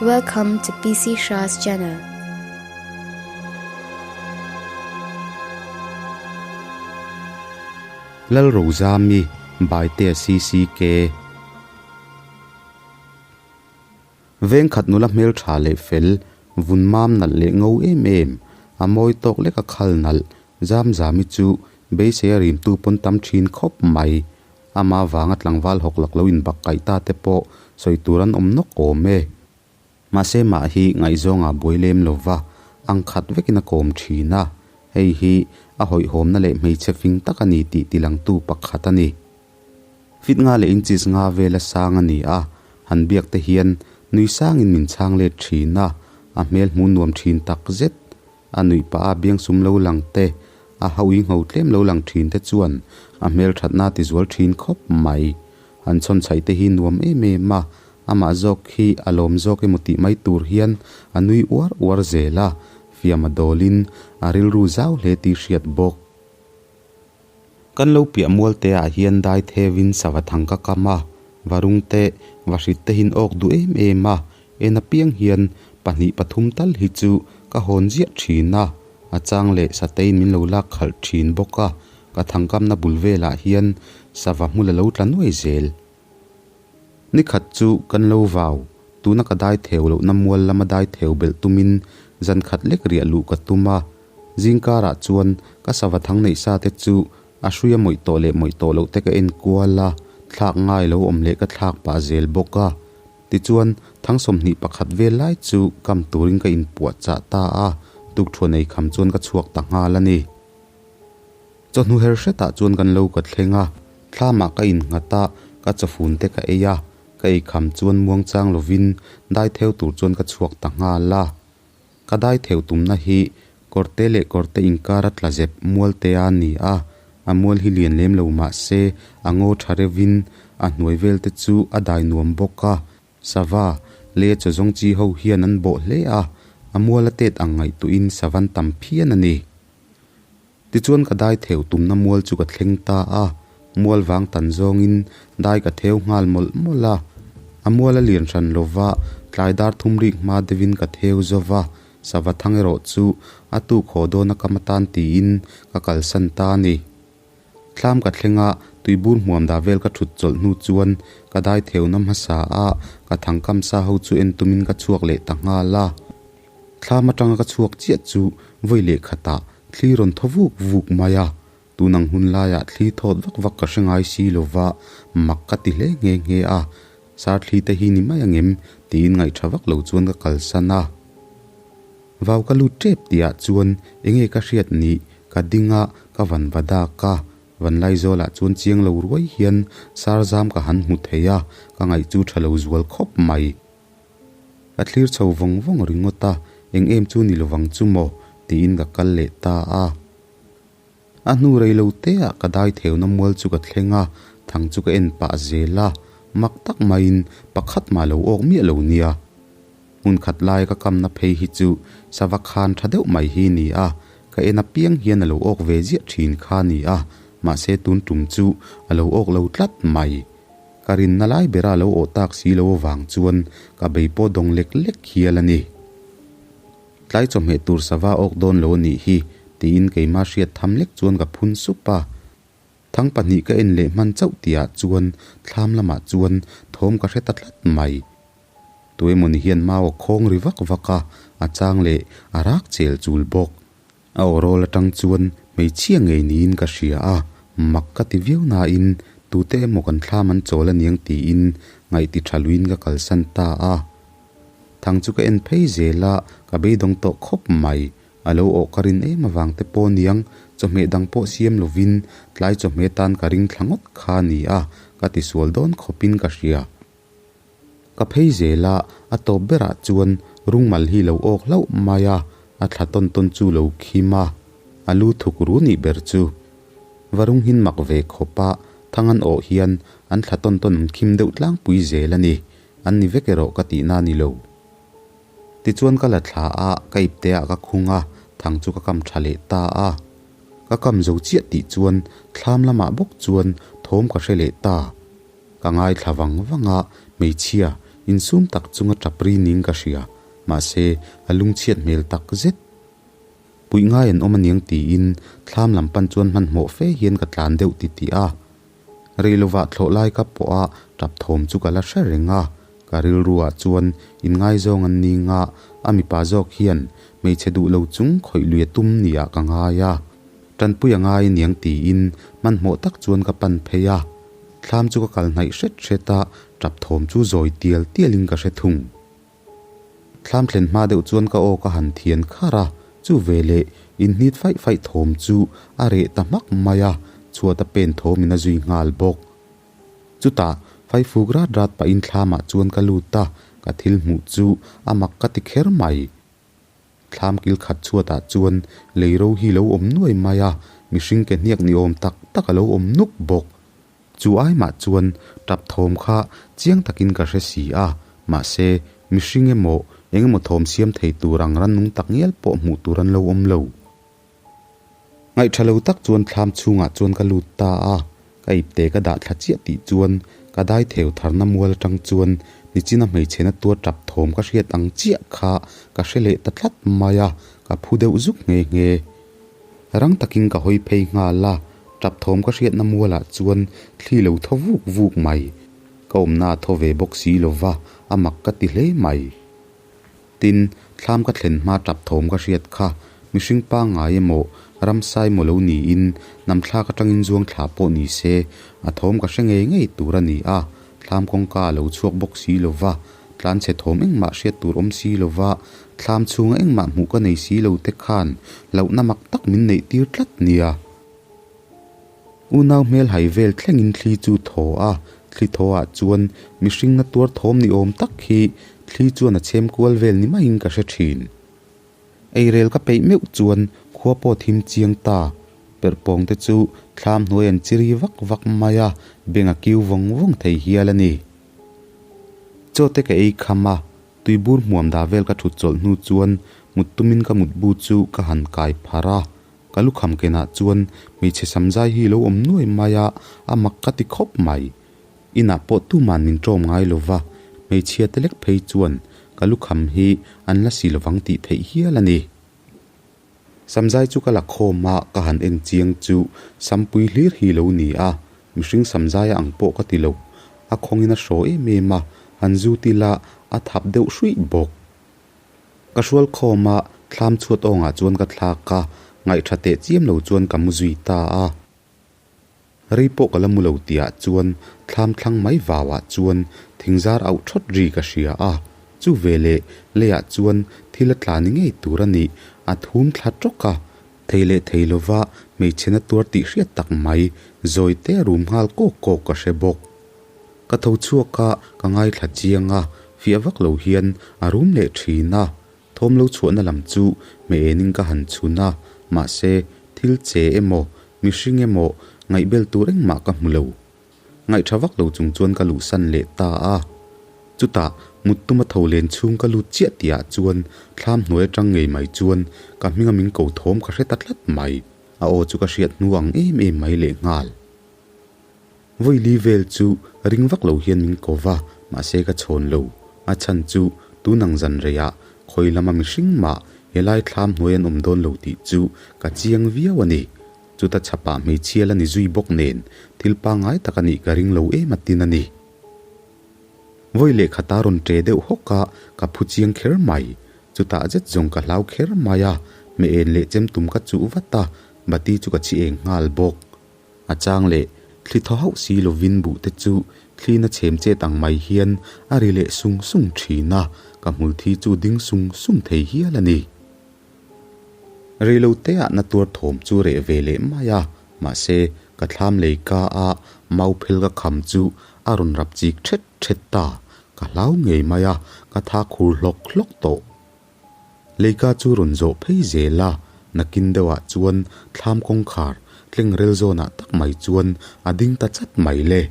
Welcome to PC Shah's channel. Lalrozami Baitea CCK Veng khat nula hmel tha leh fel, vun mam nalh leh ngo em em, a mawi tawk lek a khal nalh, Zamzami chu beisei a rimtu pawn tam thin khawp mai. Ama vanga tlangval hawk lak lo inbak kaih ta te pawh sawi tur an awm nawk awm e. Mahse mah hi ngaihzawngah buai lem lo va, ang khat vekin a kawm thin a. Hei hi a hawihhawmna leh hmeichhe fing tak a ni tih tilangtu pakhat a ni. Fit nga leh inches nga vela sang a ni a, han biak te hian nui sangin min chhang let thin a, a hmel hmuh nuam thin tak zet. A nuih pah a biangsum lo lang te, a hauih ngho tlem lo lang thin te chuan a hmelthatna a tizual thin khawp mai. Han chhawn chhaih te hi nuam em em a, amah zawk hi a lawm zawk emaw tih mai tur hian a nui uar uar zel a, fiam a dawlin a rilru zau hle tih hriat bawk. Kan lo piah mual te ah hian dai thevin sava thang ka kam a, varung te, vahrit te hin awk duh em em a, en apiang hian pahnih pathum tal hi chu ka hawn ziah thin a, a chang leh satein min lo lak khalh thin bawk a, ka thangkamna bul velah hian sava hmul a lo tla nuai zel. Ni khat chu kan lo vau, tuna ka dai theu lohna mual lama dai theu belh tumin zan khat lek riah luh ka tum a, zingkarah chuan ka sava thang neih sa te chu a hrui a mawih tawh leh mawih tawh loh te ka en kual a, thlak ngai lo awm leh ka thlak pah zel bawk a. Tichuan, thang 21 vel lai chu kam turin ka inpuah chah ta a, tukthuan ei kham chuan ka chhuak ta nghal a ni. Chawhnu her hretah chuan kan lo ka thleng a, thlamah ka innghat a, ka chawfun te ka ei a, ka ei kham chuan muangchang lovin dai theu tur chuan ka chhuak ta nghal a. Ka dai theu tumna hi kawrte leh kawrte inkar a tla zep mual te a ni a, a mual hi lian lem lo mah se a ngaw tha reuhin a hnuai vel te chu a dai nuam bawk a, Sava, le chaw zawng chi ho hian an bawh hle a, a mual a tet ang ngaihtuahin savan tam phian a ni. Tichuan ka dai theu tumna mual chu ka thleng ta a, mual vang tan zawngin dai ka theu nghal mawlh mawlh a. A mual a lian hran lova, tlai dar thum rik hma deuhin ka theu zo va, sava thang erawh chu a tuk haw dawn a kam atan tiin ka kalsan ta a ni. Thlam ka thleng a, tuibur hmuam dah vel ka thut chawlh hnu chuan ka dai theuna hmasa a, ka thangkam sa ho chu en tumin ka chhuak leh ta nghal a. Thlam atanga ka chhuak chiah chu vawi leh khatah thli rawn thaw vuk vuk mai a, tun ang hun laiah thli thawt vak vak ka hre ngai si lova, mak ka ti hle nghe nghe a, sar thli te hi ni mai angem tiin ngaihṭha vak lo chuan ka kalsan a. Vau ka lut tep tihah chuan enge ka hriat ni ka ding a, ka van va dak a, Vanlaizawlah chuan chiang lo ruai hian sar zam ka han hmu thei a, ka ngaih chu tha lo zual khawp mai. Ka thlir chho vawng vawng ringawt a, eng em chu ni lovang chu maw tiin ka kal leh ta a. A hnu rei lo te ah ka dai theuna mual chu ka thleng a, thang chu ka en pah zel a, mak tak maiin pakhat mah lo awk miah lo nia. Hmun khat lai ka kamna phei hi chu sava khan tha deuh mai hi ni a, ka en apiang hian a lo awk ve ziah thin kha ni a, mahse tun tum chu a lo awk lo tlat mai. Ka rinna lai bera a lo awh tak si lo avang chuan ka bei pawh dawng lek lek hial a ni. Tlai chawhmeh tur sava awk dawn lo a nih hi, tiin keimah hriat tham lek chuan ka phun sup a. Thang pahnih ka en leh hman chauh tihah chuan thlam lamah chuan thawm ka hre ta tlat mai. Tuemawni hian mau a khawng ri vak vak a, a chang leh a rak chel chul bawk. A aw rawl atang chuan hmeichhia ngei niin ka hria a, mak ka ti viau nain tute emaw kan thlam an chawl aniang tiin ngaihti tha luiin ka kalsan ta a. Thang chu ka en phei zel a, ka beidawng tawh khawp mai. A lo awh ka rin em avang te pawh niang, chawhmeh dang pawh siam lovin tlai chawhmeh tan ka ring thla ngawt kha a ni a, ka tisual dawn khawpin ka hria. Ka phei zel a, a tawp berah chuan rungmal hi lo awk hlauh mai a, a thla tawn tawn chu lo khim a, a lu thuk ru nih ber chu. Va rung hin mak ve khawp a, thang an awh hian an thla tawn tawn an khim deuh tlangpui zel a ni, an ni vek erawh ka tihna a ni lo. Tichuan ka la thla a, ka ipte ah ka khung a, thang chu ka kam tha leh ta a. Ka kam zo chiah tih chuan thlam lamah bawk chuan thawm ka hre leh ta. Ka ngaithla vang vang a, hmeichhia Insum tak chunga tap ri ning ka hria, mahse a lungchhiat hmel tak zet. Puih ngai an awm aniang tiin thlam lam pan chuan hmanhmawh fe hian ka tlan deuh ti tih a. Rei lovah thlawh lai ka pawh a tap thawm chu ka la hre reng a, ka rilruah chuan inngaizawng an ni nga a mipa zawk hian hmeichhe duh lo chung khawih lui a tum niah ka ngai a. Tanpui a ngai aniang tiin hmanhmawh tak chuan ka pan phei a. Thlam chu ka kal hnaih hret hret a, tap thawm chu zawi tial tialin ka hre thung. Thlam thlen hma deuh chuan ka aw ka han thian khar a, chu veleh inhnit faih faih thawm chu a reh ta hmak mai a, chhuat a pen thawmin a zui nghal bawk. Chutah faifuk rat rat pahin thlamah chuan ka lut a, ka thil hmuh chu a mak ka ti kher mai. Thlam kil khat chhuatah chuan lei ro hi lo awm nuai mai a, mihring ke hniak ni awm tak tak a lo awm nuk bawk. Chu ai mah chuan tap thawm kha chiang takin ka hre si a, mahse mihring emaw eng emaw thawm siam thei tur ang rannung tak ngial pawh hmuh tur an lo awm lo. Ngaihṭha lo tak chuan thlam chhungah chuan ka lut ta a, ka ipte ka dah thla chiah tih chuan ka dai theu tharna mual aṭang chuan nichina hmeichhena tuar ṭap thawm ka hriat ang chiah kha ka hre leh ta tlat mai a, ka phu deuh zuk nghe nghe. Rang takin ka hawi phei nghal a, ṭap thawm ka hriatna mualah chuan thli lo thaw vuk vuk mai. Ka awmna a thaw ve bawk si lo va, a mak ka ti hle mai. Tin, thlam ka thlen hma ṭap thawm ka hriat kha mihring pangngai emaw ramsai emaw lo niin hnam thlak aṭangin zuang thla pawh ni se, a thawm ka hre ngei ngei tur a ni a, thlam kawngka a lo chhuak bawk si lo va, tlanchhe thawm engmah hriat tur awm si lo va, thlam chhunga engmah hmuh ka nei si lo te khan hlauhna mak tak min neih tir tlat nia. Unau hmel hai vel thlengin thli chu thaw a, thli thaw ah chuan mihring na tuar thawm ni awm tak hi thli chuan a chhem kual vel ni maiin ka hre thin. Eirel ka peih meuh chuan khua pawh thim chiang ta, perhpawng te chu thlam hnuai an chiri vak vak mai a, beng a kiu vawng vawng thei hial a ni. Chaw te ka ei kham a, tuibur hmuam dah vel ka thut chawlh hnu chuan mut tumin ka mutbu chu ka han kai pharh a, Ka lukham kenah chuan hmeichhe samzai hi lo awm nuai mai a, a mak ka ti khawp mai. Inah pawh tuman min ṭawm ngai lo va, hmeichhia te lek phei chuan ka lukham hi an la si lovang tih theih hial a ni. Samzai chu ka la khawm a, ka han en chiang chu sampui hlir hi lo ni a, mihring samzai a ang pawh ka ti lo. A khawngin a hraw em em a, han zut ila a thap deuh hruih bawk. Ka hrual khawm a, thlam chhuat awngah chuan ka thlak a, ngaihṭha teh chiam lo chuan ka mu zui ta a. Rei pawh ka la mu lo tihah chuan thlam thlang mai vauah chuan thingzar auh ṭhawt ri ka hria a, chu veleh leiah chuan thil a tla ni ngei tur a nih, a thum thla ṭawk a, thei leh thei lova hmeichhe na tuar tih hriat tak mai zawi te a rum nghal kawk kawk ka hre bawk. Ka tho chhuak a, ka ngaithla chiang a, fiah vak lo hian a rum leh thin a. Thawm lo chhuahna lam chu hmeh enin ka han chhun a, mahse, thil che emaw, mihring emaw ngaihbel tur engmah ka hmu lo. Ngaihṭha vak lo chung chuan ka luhsan leh ta a. Chutah, mut tuma tho len chhung ka lut chiah tihah chuan thlam hnuai aṭang ngei mai chuan ka hminga min ko thawm ka hre ta tlat mai. A aw chu ka hriat hnu ang em em mai lehnghal. Vawili vel chu ring vak lo hian min ko va, mahse ka chhawn lo. A chhan chu tunang zan reiah khawi lama mihring mah helai thlam hnuai an awm dawn lo tih chu ka chiang viau a ni. Chuta chhapah hmeichhia la ni zui bawk nen thil pangngai tak a nih ka ring lo em a tin a ni. Vawi lehkhata rawn ṭe deuh hawk a, ka phu chiang kher mai. Chutah zet zawng ka hlau kher mai a, hmeh en leh chem tum ka chuh vat a, bati chu ka chhi eng nghal bawk. A chang leh thli thaw hauh si lovin buh te chu thlina chhem chet ang mai hian a ri leh sung sung thin a, ka hmul thi chu ding sung sung thei hial a ni. Reilo te ah na tuar thawm chu reh ve leh mai a, mahse ka thlam lei ka a mau phel ka kham chu a rawn rap chik thet thet ta, ka hlau ngei mai a, ka tha khur hlawk hlawk tawh. Leika chu rawn zawh phei zel a, nakin deuhah chuan thlam kawngkhar tlengrel zawnah tak mai chuan a ding ta chat mai le.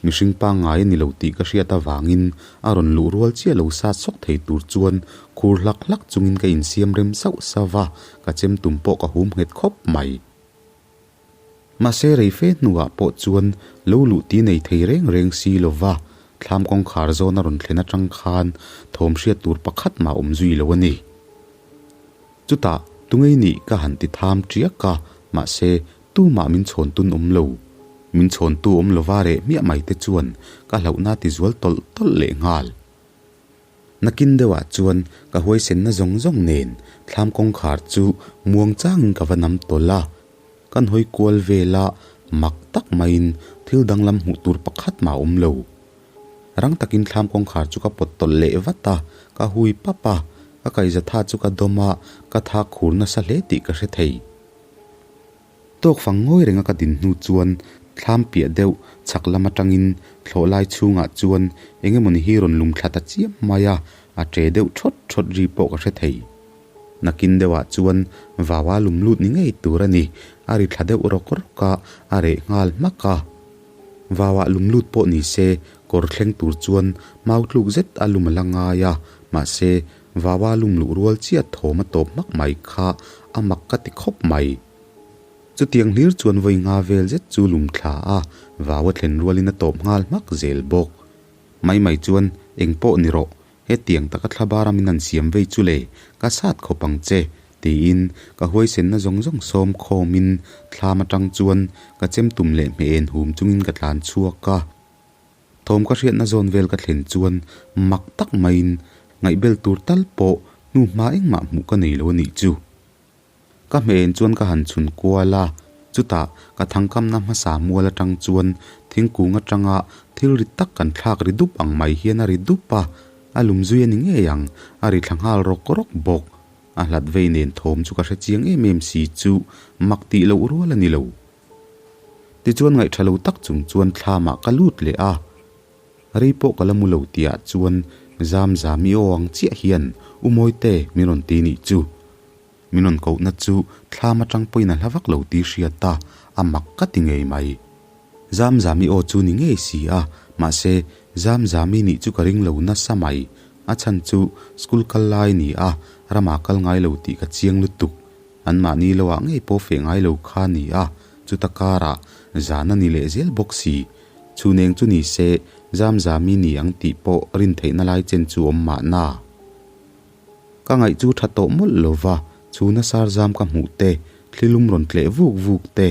Mihring pangngai a ni lo tih ka hriat avangin a rawn luh rual chiah lo sat sawk thei tur chuan khur hlak hlak chungin ka insiam rem sauh sauh va, ka chem tum pawh ka hum nghet khawp mai. Mahse rei fe hnuah pawh chuan lo luh ti nei thei reng reng si lo va. Thlam kawngkhar zawn a rawn thlen atang khan thawm hriat tur pakhat mah awm zui lo a ni. Chutah, tungei nih ka han ti tham tiak a, mahse, tumah min chhawn tun awm lo. Min chhawntu awm lova reh hmiah mai te chuan ka hlauhna ti zual tawlh tawlh leh nghal. Nakin deuhah chuan ka huaisenna zawng zawng nen thlam kawngkhar chu muang changin ka va nam tawlh a, kan hawi kual vel a, mak tak maiin thil danglam hmuh tur pakhat mah a awm lo. Rang takin thlam kawngkhar chu ka pawt tawlh leh vat a, ka hui pap a, ka kaihzatha chu ka dawm a, ka thak khur nasa hle tih ka hre thei. Tawk fang ngawi renga ka din hnu chuan thlam piah deuh chhak lam atangin thlawh lai chhungah chuan eng emawni hi rawn lum thla ta chiam mai a, a ṭe deuh ṭhawt ṭhawt ri pawh ka hre thei. Nakin deuhah chuan vaua lum lut ni ngei tur a ni, a ri thla deuh rawk rawk a, a reh nghal hmak a. Vauah lum lut pawh ni se kawr thleng tur chuan mau tluk zet a lum a la ngai a, mahse vaua lum luh rual chiah thawm a tawp hmak mai kha a mak ka ti khawp mai. Chutiang hlir chuan vawi nga vel zet chu lum thla a, vau a thlen rualin a tawp nghal hmak zel bawk. Mai mai chuan eng pawh ni rawh, Hetiang taka thlabara min han siam vei chu le, ka sat khawp ang che, tiin ka huaisenna zawng zawng sawm khawmin thlam atang chuan ka chem tum leh hmeh en hum chungin ka tlan chhuak a. Thawm ka hriatna zawn vel ka thlen chuan mak tak maiin ngaihbel tur tal pawh hnu hma engmah hmuh ka nei lo a nih chu. Ka hmeh chuan ka han chhun kual a, chutah ka thangkamna hmasa mual atang chuan thingkung atanga thil ri tak kan thlak ri dup ang mai hian a ri dup a, a lum zui a ni ngei ang, a ri thla nghal rawk rawk bawk. A hlat vei nen thawm chu ka hre chiang em em si chu mak tih loh rual a ni lo. Tichuan ngaihṭha lo tak chung chuan thlamah ka lut leh a. Rei pawh ka la mu lo tihah chuan Zamzami aw ang chiah hian U Mawite min rawn ti nih chu. Min rawn kohna chu thlam atang pawhin a hla vak lo tih hriat a, a mak ka ti ngei mai. Zamzami aw chu ni ngei si a, mahse Zamzami nih chu ka ring lo nasa mai. A chhan chu school kal lai ni a, ramah kal ngai lo tih ka chiang lutuk. Anmahni lo ah ngei pawh feh ngai lo kha ni a, chuta karah zan a ni leh zel bawk si. Chhuneng chu ni se Zamzami ni ang tih pawh rin theihna lai chen chu awm mahna. Ka ngaih chu tha tawh mawlh lo va, chhuna sar zam ka hmuh te, thlilum rawn tleh vuk vuk te,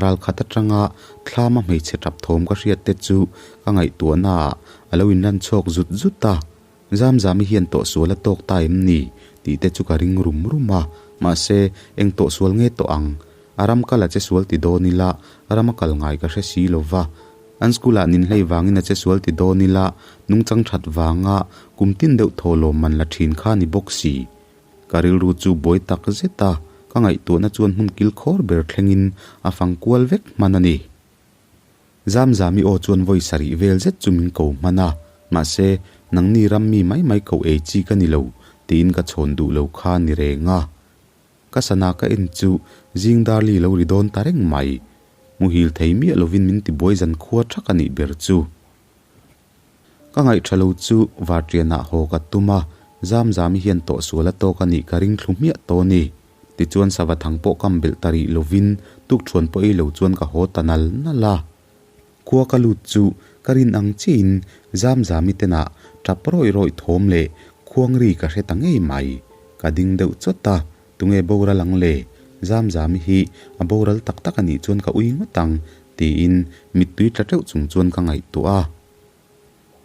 ral khat atanga thlama hmeichhe tap thawm ka hriat te chu ka ngaihtuahnaah a lo inlan chhuak zut zut a. Zamzami hian tawhsual a tawk ta em ni tih te chu ka ring rum rum a, mahse eng tawhsual nge tawh ang? A ram kal a che sual ti dawn ila, ram a kal ngai ka hre si lo va. An school ah ninhlei vangin a che sual ti dawn ila, nungchang that vanga kum tin deuh thaw lawm man la thin kha ni bawk si. Ka rilru chu buai tak zet a, ka ngaihtuahna chuan hmun kil khawr ber thlengin a fang kual vek hman a ni. Zamzami aw chuan vawi sarih vel zet chu min ko hman a, mahse, nangni ram mi mai mai koh ei chi ka ni lo, tiin ka chhawn duh lo kha ni reng a. Ka sana ka en chu zing darli lo ri dawn ta reng mai. Muhil thei miah lovin min tibuai zan khua thak a nih ber chu. Ka ngaihṭha lo chu Varṭianah haw ka tum a, Zamzami hian tawhsual a tawk a nih ka ring thlu hmiah tawh a ni. Tichuan sava thang pawh kam belh ta rih lovin tukṭhuan pawh ei lo chuan ka haw ta nal nal a. Khua ka lut chu ka rin ang chiahin Zamzami tenah tap rawih rawih thawm leh khuang ri ka hre ta ngei mai. Ka ding deuh chawt a, tunge boral ang le? Zamzami hi a boral tak tak a nih chuan ka ui ngawt ang tiin mittui tla teuh chung chuan ka ngaihtuah a.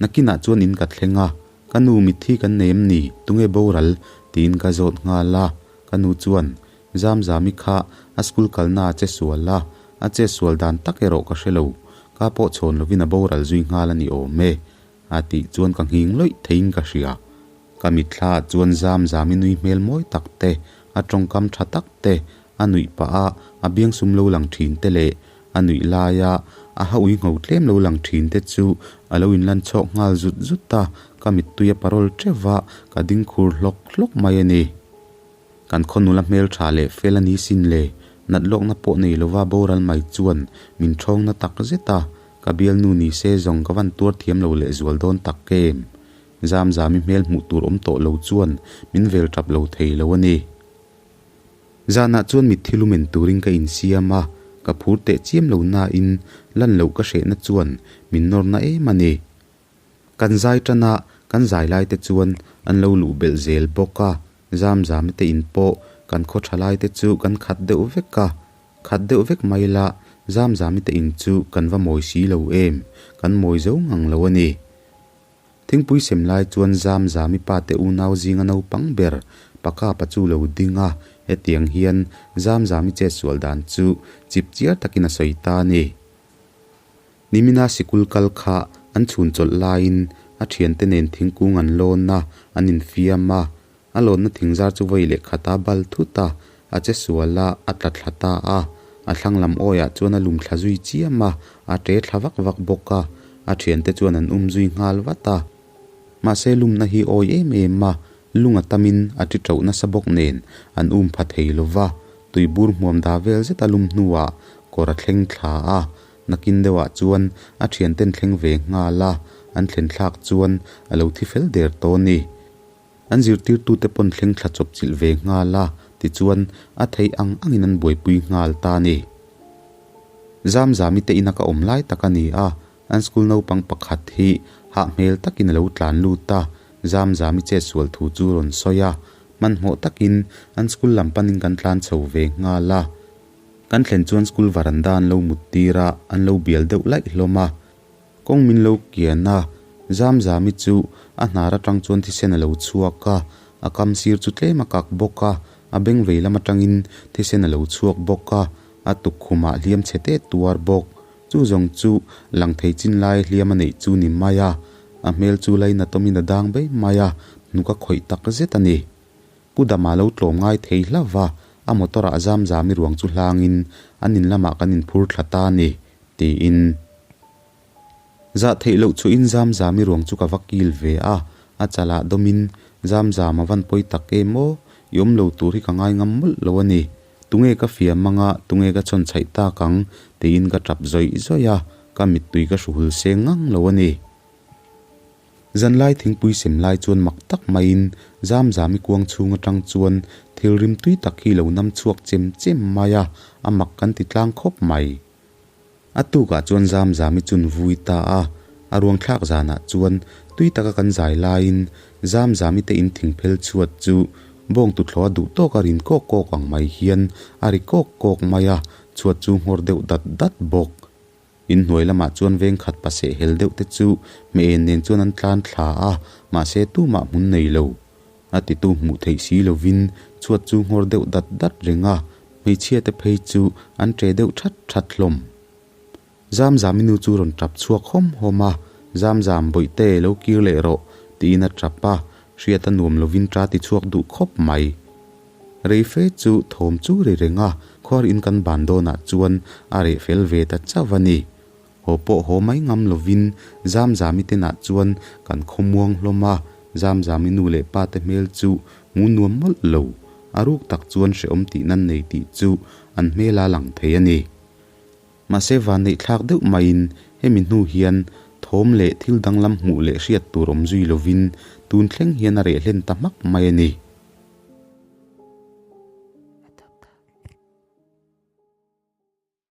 Nakinah chuan in ka thleng a, ka nu mitthi kan nei em ni? Tunge boral? tiin ka zawt nghal a, ka nu chuan Zamzami kha a school kalna a che sual a, a che sual dan tak erawh ka hre lo, ka pawh chhawn lovin a boral zui nghal a ni awm e, a tih chuan ka nghing lawih theiin ka hria. Ka mitthla ah chuan Zamzami nui hmel mawi tak te, a tawngkam tha tak te, a nuih pah a, a biangsum lo lang thin te leh a nuih laia a ha ui ngho tlem lo lang thin te chu a lo inlan chhawk nghal zut zut a, ka mittui a parawl teuh a, ka ding khur hlawk hlawk mai a ni. Kan khaw nula hmel tha leh fel a ni sin le, nat lawkna pawh nei lova boral mai chuan min thawng na tak zet a, ka bialnu ni se zawng ka van tuar thiam lo leh zual dawn tak em? Zamzami hmel hmuh tur awm tawh lo chuan min vel tap lo thei lo a ni. Zanah chuan mitthi lumen turin ka insiam a, ka phur teh chiam lo nain lan loh ka hrehna chuan min nawrna em a ni. Kan zai tan a, kan zai lai te chuan an lo luh belh zel bawk a, Zamzami te in pawh kan khaw tha lai te chu kan khat deuh vek a, khat deuh vek mai la Zamzami te in chu kan va mawi si lo em, kan mawi zo ngang lo a ni. Thingpui sem lai chuan Zamzami pa te unau zinga naupang ber Pakapa chu lo ding a, hetiang hian Zamzami chetsual dan chu chip chiar takin a sawi ta a ni. Nimina sikul kal kha an chhun chawlh laiin a thiante nen thingkung an lawn a, an infiam a. A lawnna thingzar chu vawi leh khat a bal thut a, a che sual a, a tla thla ta a. A thlang lam awiah chuan a lum thla zui chiam a, a ṭe thla vak vak bawk a. A thiante chuan an um zui nghal vat a. Mahse lumna hi awi em em a, lung a tamin a ṭi ṭoh nasa bawk nen an um pha thei lo va, tuibur hmuam da vel zet a lum hnuah kawr a thleng thla a. Nakin deuhah chuan a thianten thleng ve nghal a, an thlen thlak chuan a lo thi fel der tawh a ni. An zirtirtute pawn thleng thla chawp chilh ve nghal a, tichuan a theih ang angin an buaipui nghal ta a ni. Zamzami te ina ka awm lai tak a ni a, an school naupang pakhat hi hah hmel takin a lo tlan lut a, Zamzami chetsual thu chu rawn sawi a, hmanhmawh takin an school lam panin kan tlan chho ve nghal a. Kan thlen chuan school varanda an lo mut tir a, an lo bial deuh laih hlawm a. Kawng min lo kian a, Zamzami chu a hnar atang chuan thisen a lo chhuak a, a kam sir chu tlem a kak bawk a, a beng vei lam atangin thisen a lo chhuak bawk a, a tukkhumah hliam chhe te tuar bawk. Chu zawng chu lang thei chin lai hliam a neih chu ni mai a, a hmel chu lainatawmin a dang bai mai a, hnuk a khawih tak zet a ni. Pu Dama lo tlawm ngai thei hlauh va, a motor ah Zamzami ruang chu hlangin an in lamah kan inphur thla ta a ni, tiin. Zah theih loh chuhin Zamzami ruang chu ka va kil ve a, a chalah dawmin, Zamzam a van pawi tak em aw, i awm lo tur hi ka ngai ngam mawlh lo a ni. Tunge ka fiam anga, tunge ka chhawn chhaih tak ang, tiin ka tap zawih zawih a, ka mittui ka hruhul seng ngang lo a ni. Zanlai thingpui sem lai chuan mak tak maiin Zamzami kuang chhung atang chuan thil rim tui tak hi lo nam chhuak chem chem mai a, a mak kan ti tlang khawp mai. A tukah chuan Zamzami chun vui ta a, a ruang thlak zanah chuan tui taka kan zai laiin Zamzami te in thingphel chhuat chu bawng tuthlawh a duh tawk a rin kawk kawk ang mai hian a ri kawk kawk mai a, chhuat chu nghawr deuh dat dat bawk. In hnuai lamah chuan veng khat paseh hel deuh te chu hmeh en nen chuan an tlan thla a, mahse tumah hmun nei lo. A titu hmuh theih si lovin chhuat chu nghawr deuh dat dat reng a, hmeichhia te phei chu an ṭe deuh ṭhat ṭhat hlawm. Zamzami nu chu rawn ṭap chhuak hawm hawm a, Zamzam, Bawihte, lo kir leh rawh, tiin a ṭap a, hriat a nuam lovin ṭa ti chhuak duh khawp mai. Reife chu thawm chu ri reng a, khuar in kan ban dawnah chuan a reh fel ve ta chauh a ni. Haw pawh haw mai ngam lovin Zamzami tenah chuan kan khawmuang hlawm a, Zamzami nu leh pa te hmel chu hmu nuam mawlh lo. A ruk tak chuan hrehawm tih nan nei tih chu an hmel a lang thei a ni. Mahse vanneih thlak deuh maiin hemi hnu hian thawm leh thil danglam hmuh leh hriat tur awm zui lovin tun thleng hian a reh hlen ta hmak mai a ni.